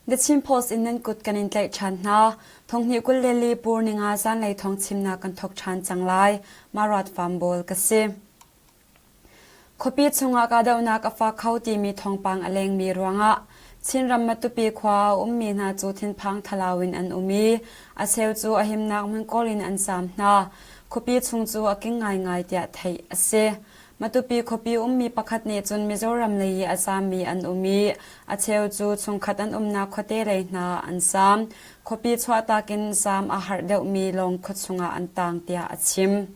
The Chin Post in nan kut kan in tlaih ṭhan hna. Thonghnih 22 pur ninga zanlei thawng chimnak kan thawk ṭhan cang lai. Marat Fambawl ka si. Khuapi chungah kahdohnak a fak kho timi thawngpang a lengmi ruangah Chinram Matupi khua a ummi hna cu thinphang thalau in an um i a cheu cu a himnak hmun kawl in an zaam hna. Khuapi chung cu a king ngaingai tiah theih a si. Matupi khuapi ummi pakhat nih cun Mizoram lei i a zaammi an um i a cheu cu chungkhat an umnak khuate lei hna an zaam. Khuapi chuahtak in zaam a harh deuhmi lawng khuachung ah an taang tiah a chim.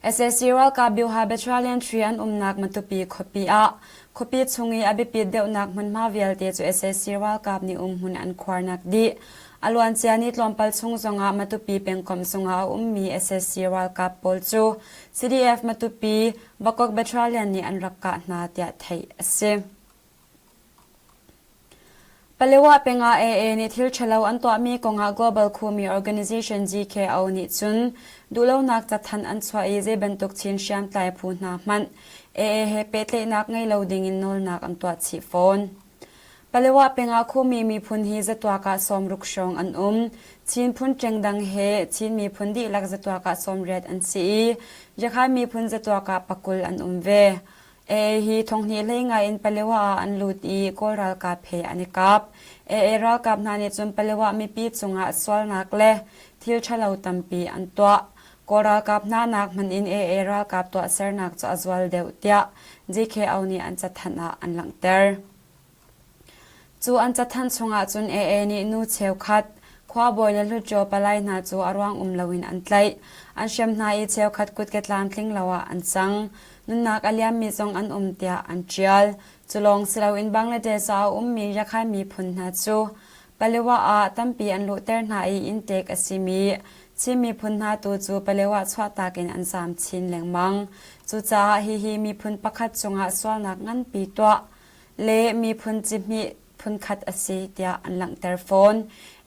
Sac ralkap Byuha Battalion 3 an umnak Matupi khuapi ah khuapi chung i a biapit deuhnak hmunhma vialte cu sac ralkap nih umhmun an khuarnak dih. A luancia ni tlawmpal chung zongah Matupi pengkomh zungah a ummi sac ralkap pawl cu CDF Matupi Vakok Battalion nih an rak kah hna tiah theih a si. Palewa peng ah AA nih thil ṭhalo an tuahmi kongah Global Khumi Organization GKO nih cun duhlonak cathanh an chuah i zei bantuk Chin hriamtlai phu hna hmanh AA he pehtlaihnak ngei lo dingin nawlnak an tuah chih fawn. Palewa peng ah Khumi miphun hi zatuak ah sawmruk hrawng an um. Chin phun ṭengdang he Chin miphun dihlak zatuak ah sawmriat an si i Yakhan miphun zatuak ah pakul an um ve. AA hi thonghnih hlei ngai in Palewa ah an lut i Kawl ralkap he an i kap. AA ralkap hna nih cun Palewa mipi cungah sualnak le thil ṭhalo tampi an tuah. Kawl ralkap hna nak hmanh in AA ralkap tuahsernak cu a zual deuh tiah GKO nih an cathanh ah an langhter. Cu an cathanh chungah cun AA nih nu cheukhat, khuabawi le hlutṭaw palai hna cu a ruang um loin an tlaih. An hrem hna i cheukhat kutke tlamtling lo ah an cang. Nunnak a liammi zong an um tiah an ṭial. Cu lawng si loin Bangladesh ah a ummi Rakhine miphun hna cu Palewa ah tampi an luhter hna i inntek a simi Chin miphun hna tu cu Palewa chuahtak in an zaam chin lengmang. Cucaah hihi miphun pakhat cungah sualnak nganpi tuah le miphun cihmih phunkhat a si tiah an langhter fawn.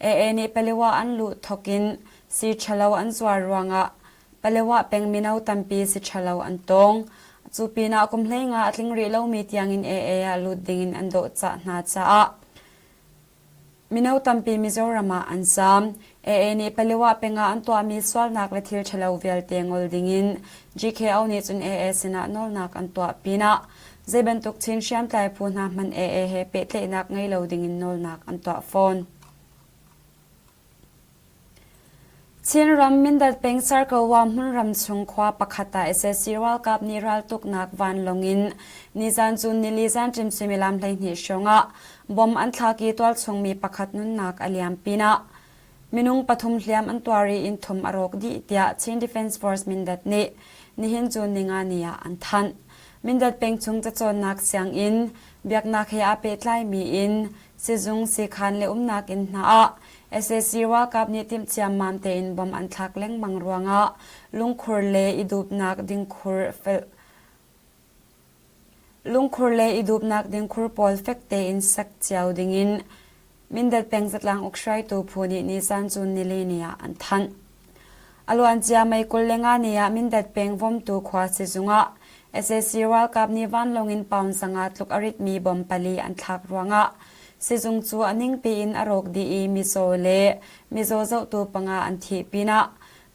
AA nih Palewa an luh thawkin sii ṭhalo an zuar ruangah Palewa peng mino tampi si ṭhalo an tong. Cu pinah kum 15 a tling rih lomi tiangin AA ah lut dingin an dawhcah hna caah Mino tampi Mizoram ah an zaam. AA nih Palewa peng ah an tuahmi sualnak le thil ṭhalo vialte ngol dingin GKO nih cun AA sinah nawlnak an tuah pinah zei bantuk Chin hriamtlai phu hna hmanh AA he pehtlaihnak ngei lo dingin nawlnak an tuah fawn. Chinram Mindat peng Sarkawa hmunram chung khua pakhat ah sac ralkap nih raltuknak vanlawng in nizan cun nili zanṭim suimilam 12 hrawngah bomb an thlak i tualchung mi pakhat nunnak a liam pinah minung pathum hliam an tuar i inn thum a rawk dih tiah Chin Defense Force Mindat nih nihin cun ninga ni ah an thanh. Mindat peng chung cacawnnak sianginn, biaknak he aa pehtlaimi inn, Sizung, siikhan le umnak inn hna ah sac ralkap nih timhciammam tein bomb an thlak lengmang ruangah lungkhur le i dupnak dingkhur lungkhur le i dupnak dingkhur pawl fek tein sak cio dingin Mindat peng zatlang uk hruaitu phu nih nisan cun nili ni ah an thanh. A luancia May 25 ni ah Mindat peng Vomtu khua sizung ah sac ralkap nih vanlawng in pound 500 tluk a ritmi bomb pali an thlak ruangah sizung cu a ningpi in a rawk dih i mizaw le mizaw zohtu panga an thih pinah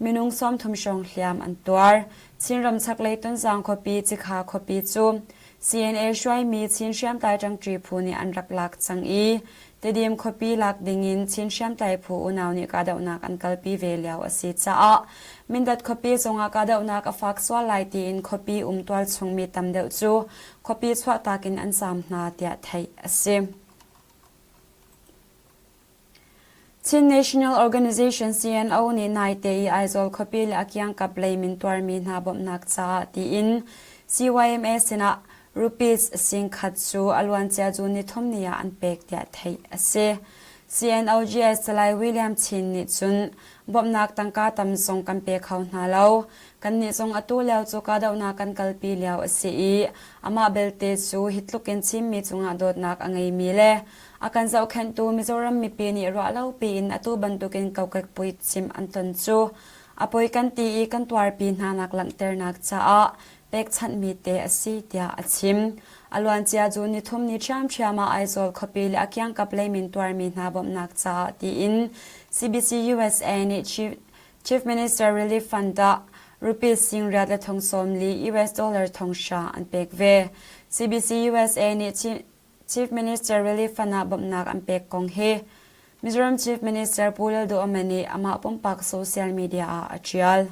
minung 30 hrawng hliam an tuar. Chinram chaklei Tonzang khuapi Cikha khuapi cu CNA hruaimi Chin hriamtlai ṭangṭi phu nih an rak lak cang i Tedim khuapi lak dingin Chin hriamtlai phu unau nih kahdohnak an kalpi ve lio a si caah Mindat khuapi zongah kahdohnak a fak sual lai tiin khuapi um tualchung mi tam deuh cu khuapi chuahtak in an zaam hna tiah theih a si. Chin National Organization CNO nih naite i Aizawl khuapi le a kiangkap lei min tuarmi hna bawmhnak caah tiin CYMA sinah rupees 10,000 cu a luancia June nithum ni ah an pek tiah theih a si. CNOGS Salai William Chin nih cun bawmhnak tangka tam zong kan pe kho hna lo. Kannih zong atu lio cu kahdohnak kan kalpi lio a si i amah belte cu hi tluk in Chinmi cungah dawtnak a ngeimi le a kan zohkhenhtu Mizoram mipi nih ruahlopi in atu bantukin kokek puicimh an ton cu a poi kan ti i kan tuarpi hnanak langhternak caah pekchanhmi te a si tiah a chim. A luancia June nithum ni ṭhiamṭhiam ah Aizawl khuapi le a kiangkap leimin tuarmi hna bawmhnak caah tiin CBC USA nih Chief, Chief Minister Relief Fund ah rupees sing riat le thong sawm li US dollar thong hra an pek ve. CBC USA nih Chief Minister Relief Fund ah bawmhnak an pek kong hi Mizoram Chief Minister Pu Lalduhoma nih amah pumpak social media ah a ṭial.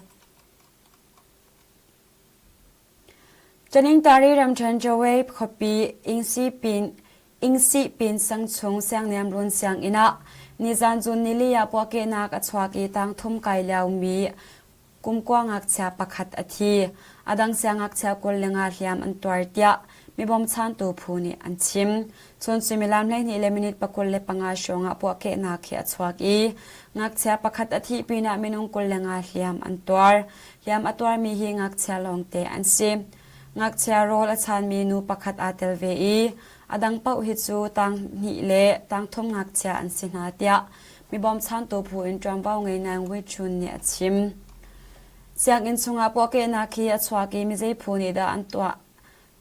Taningtari ramṭhen Jowei khuapi Ingsipin sang chung siangniamrun sianginn ah nizan June nili ah puahkehnak a chuak i tangthum kai liomi kumkua ngakchia pakhat a thi. A dang siangngakchia 25 hliam an tuar tiah mi bawmchantu phu nih an chim. Chun suimilam 12 le minute 25 hrawng ah puahkehnak hi a chuak i ngakchia pakhat a thih pinah minung 25 hliam an tuar. Hliam a tuarmi hi ngakchia lawngte an si. Ngakchia rawl a chanmi nu pakhat aa tel ve i a dang paoh hi cu tang hnih le tang thum ngakchia an si hna tiah mi bawmchantu phu in ṭuanvo ngei Nang Wei Chun nih a chim. Sianginn chungah puahkehnak hi a chuak i mizei phu nih dah an tuah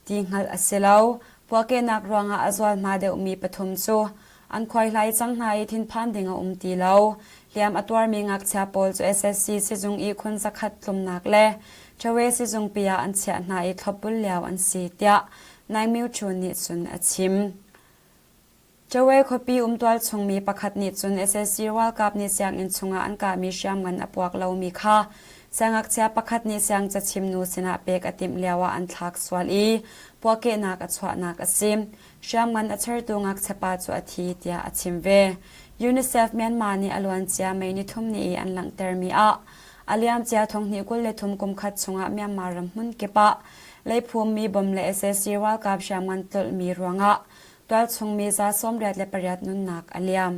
ti hngalh a si lo. Puahkehnak ruangah a zualhma deuhmi pathum cu an khuaihlai cang hna i thinphan ding a um ti lo. Hliam a tuarmi ngakchia pawl cu SSC sizung ihkhun zakhat tlumnak le Chawe sizungpi ah an chiah hna i thlopbul lio an si tiah Naing Myo Chun nih cun a chim. Chawe khuapi umtual chungmi pakhat nih cun sac ralkap nih sianginn chungah an kahmi hriamngan a puak lomi kha siangngakchia pakhat nih siangcachim nu sinah pek a timh lioah an thlak sual i puahkehnak a chuahnak a si. Hriamngan a chertu ngakchiapa cu a thi tiah a chim ve. UNICEF Myanmar nih a luancia May nithum ni i an langhtermi ah a liamcia thonghnih 23 kum khat chungah Myanmar ram hmun kip ah leiphummi bom le sac ralkap hriamngan tlolhmi ruangah Tualchung mi za 88 nunnak a liam.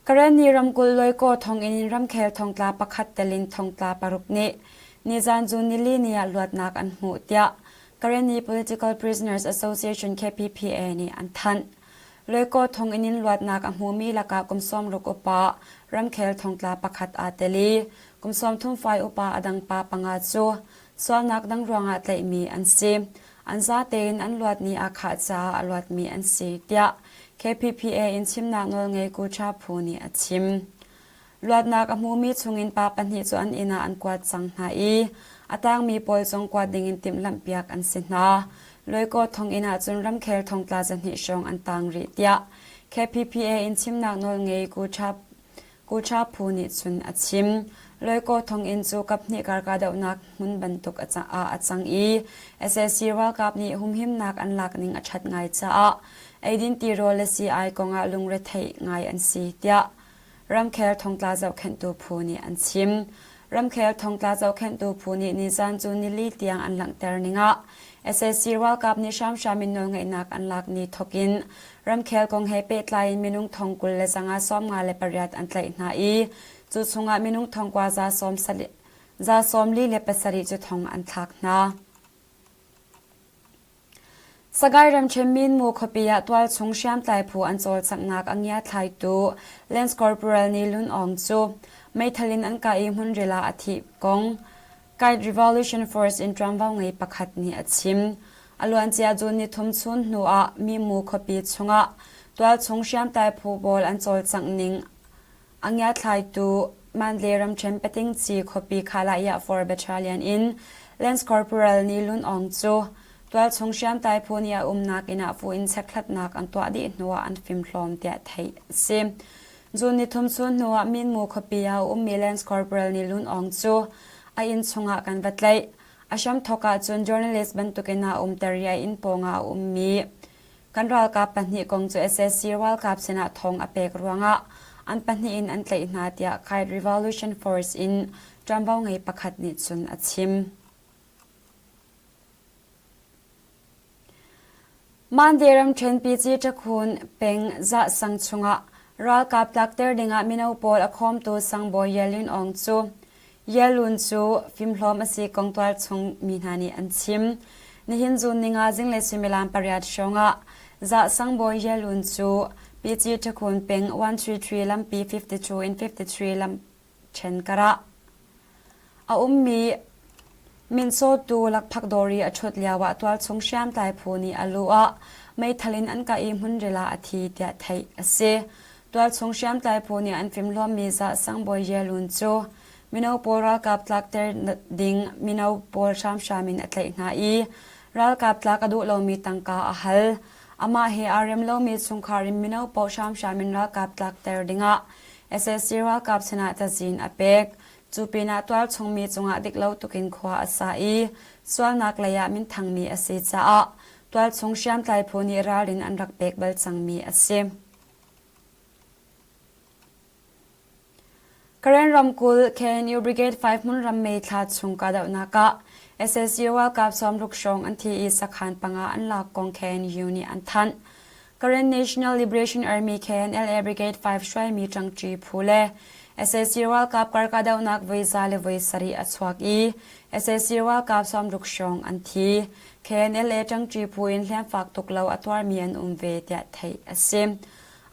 Karenni ramkulh Loikaw thonginn in ramkhel thongtla pakhat telin thongtla paruk nih nizan June nili ni ah luatnak an hmuh tiah Karenni Political Prisoners Association KPPA nih an thanh. Loikaw thonginn in luatnak a hmumi lakah kum 60 upa ramkhel thongtla pakhat aa tel i kum 30 fai upa a dang pa panga cu Sualnak dang ruangah tlaihmi an si. An zatein an luat ni aa khah caah a luatmi an si, tiah KPPA in chimnak nawlngei Kucha phu nih a chim. Luatnak a hmumi chungin pa pahnih cu an inn ah an kuat cang hna i a tangmi pawl zong kuat dingin timhlamhpiak an si hna. Loikaw thonginn ah cun ramkhel thongtla zahnih hrawng an tang rih, tiah KPPA in chimnak nawlngei Kucha Kucha phu nih cun a chim. Loikaw thonginn cu kaphnih kar kahdohnak hmun bantuk ah a cang i sac ralkap nih humhimnak an lak ning a ṭhat ngai caah eidin tirawl le sii-ai kongah lungretheih ngai an si tiah ramkhel thongtla zohkhenhtu phu nih an chim. Ramkhel thongtla zohkhenhtu phu nih nizan cu nili tiang an langhter ning ah sac ralkap nih hramhram in nawlngeihnak an lak ni thawk in ramkhel kong he pehtlai in minung thong 25 58 an tlaih hna i cu chungah minung thong kua za sawm za sawm li le pasarih cu thong an thlak hna. Sagaing ramṭhen Minmu khuapi ah tualchung hriamtlai phu an cawlcanghnak a ngiathlaitu Lance Corporal Ni Lun Aung cu meithal in an kah i hmunril ah a thih kong Guide Revolution Force in ṭuanvo ngei pakhat nih a chim. A luancia June nithum chun hnu ah Minmu khuapi chungah tualchung hriamtlai phu pawl an cawlcangh ning A ngiathlaitu Mandalay ramṭhen Patingci khuapi Khalayah 4 Battalion in Lance Corporal Ni Lun Aung cu tualchung hriamtlai phu nih a umnak inn ah fu in chekhlatnak an tuah dih hnuah an fimhlawm tiah theih a si. June nithum chun hnuah Minmu khuapi ah a ummi Lance Corporal Ni Lun Aung cu a inn chungah kan va tlaih. A hramthawk ahcun journalist bantukin aa umter i a inn pawngah a ummi Kan ralkap pahnih kong cu sac ralkap sinah thawng a pek ruangah an pahnih in an tlaih hna tiah Kite Revolution Force in ṭuanvo ngei pakhat nih cun a chim. Mande ramṭhen Pici Ṭakhun peng Zahsang chungah ralkap tlakter dingah mino pawl a khawmtu sangbawi Yelin Aung cu Yalun cu fimhlawm a si kong tualchung mi hna nih an chim. Nihin June ninga zinglei suimilam pariat hrawngah Zah Sangbawi Yalun cu Pici Ṭhakhun peng 133 lampi 52 in 53 lam ṭhen karah a ummi. Minsawtu lakphak dawr i a ṭhut lioah tualchung hriamtlai phu nih a lu ah meithal in an kah i hmunril ah a thi tiah theih a si. Tualchung hriamtlai phu nih an fimhlawmmi zah Sangbawi Ye Lun cu mino pawl ralkap tlakter ding mino pawl hramhram in a tlaih hna i ralkap tlak a duh lomi tangka a hal. Amah he aa rem lomi chungkhar in mino paoh hramhram in ralkap tlakter dingah sac ralkap sinah cazin a pek. Cu pinah tualchungmi cungah diklo tukin khua a sa i sualnak lei ah minthangmi a si caah tualchung hriamtlai phu nih ralrin an rak pek bal cangmi a si. Karen ramkulh KNU Brigade 5 hmunram May thla chung kahdohnak ah sac ralkap sawmruk hrawng an thi i sakhan panga an lak kong KNU nih an thanh. Karen National Liberation Army KNLA Brigade 5 hruaimi ṭangṭi phu le sac ralkap kar kahdohnak voi za le voi sarih a chuak i sac ralkap sawmruk hrawng an thi. KNLA ṭangṭi phu in hliamfak tuk lo a tuarmi an um ve tiah theih a si.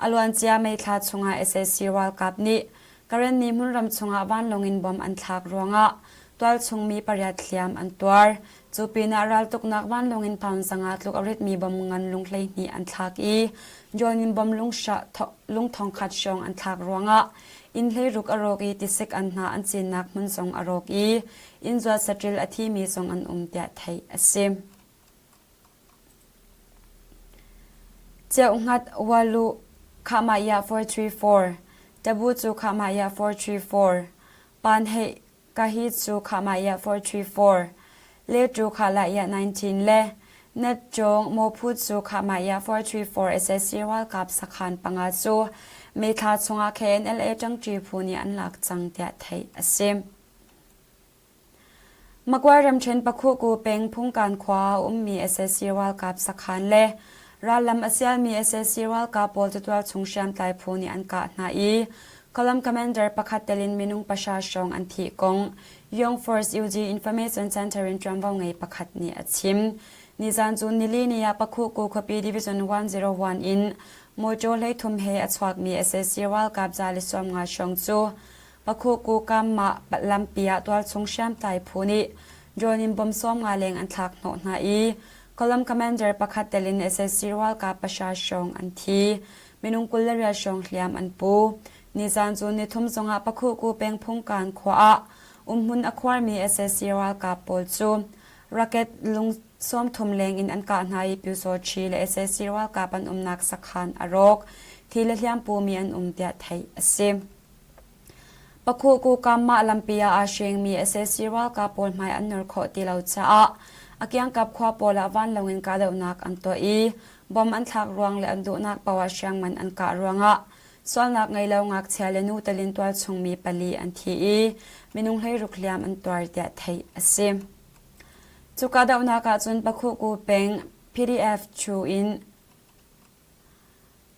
A luancia May thla chungah sac ralkap nih Karenni hmunram chungah vanlawng in bom an thlak ruangah tualchung mi pariat hliam an tuar. Cu pinah raltuknak vanlawng in pound zanga tluk a ritmi bom ngan lung 12 an thlak i drone in bom lung thongkhat hrawng an thlak ruangah inn hleiruk a rawk i tisik an hna an cinnak hmun zong a rawk i inn zuat saṭil a thimi zong an um tiah theih a si. Ceuhngat Waluh Khahmaiah 434, Tabu cu Khahmaiah 434, Panheih Kahi cu Khahmaiah 434, Letu Khahlaiah 19 le Netcawng Mawphu cu Khahmaiah 434 sac ralkap sakhan panga cu May thla chungah KNLA ṭangṭi phu nih an lak cang tiah theih a si. Magway ramṭhen Pakhuku peng Phungkan khua ah a ummi sac ralkap sakhan le rallam a sialmi sac ralkap pawl cu tualchung hriamtlai phu nih an kah hna i column commander pakhat tel in minung pahra hrawng an thih kong Young Force UG Information Center in ṭuanvo ngei pakhat nih a chim. Nizan cu nili ni ah Pakhuku khuapi Division 101 in mawṭaw 33 he a chuakmi sac ralkap 150 hrawng cu Pakhuku Kamah lampi ah tualchung hriamtlai phu nih drone in bom 50 leng an thlak hnawh hna i column commander pakhat tel in sac ralkap pahra hrawng an thi. Minung 28 hrawng hliam an pu. Nizan cu nithum zongah Pakhuku peng Phungkan khua ah umhmun a khuarmi sac ralkap pawl cu rocket lung 30 leng in an kah hna i Pyusawṭhi le sac ralkap an umnak sakhan a rawk. Thi le hliam pumi an um tiah theih a si. Pakhuhku mah lampi ah aa hrengmi sac ralkap pawl hmai an nor khawh ti lo caah a kiangkap khua pawl ah vanlawng in kahdohnak an tuah i bom an thlak ruang le an duhnak paoh ah hriangman an kah ruangah sualnak ngei lo ngakchia le nu talin tualchung mi pali an thi i minung 16 hliam an tuar tiah theih a si. Cu kahdohnak ahcun Pakhuhku peng PDF chu in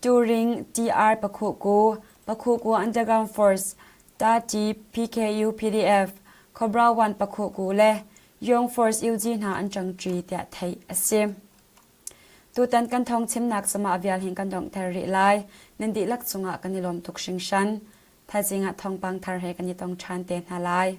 Turing TR Pakhuhku, Pakhuhku Underground Force, Tati PKU PDF, Cobra One Pakhuhku le Young Force UG hna an ṭangṭi tiah theih a si. Tutan kan thawng chimnak cumah vial hin kan donghter rih lai. Nan dihlak cungah kan i lawm tuk hringhran. Thaizing ah thawngpang thar he kan i tong ṭhan te hna lai.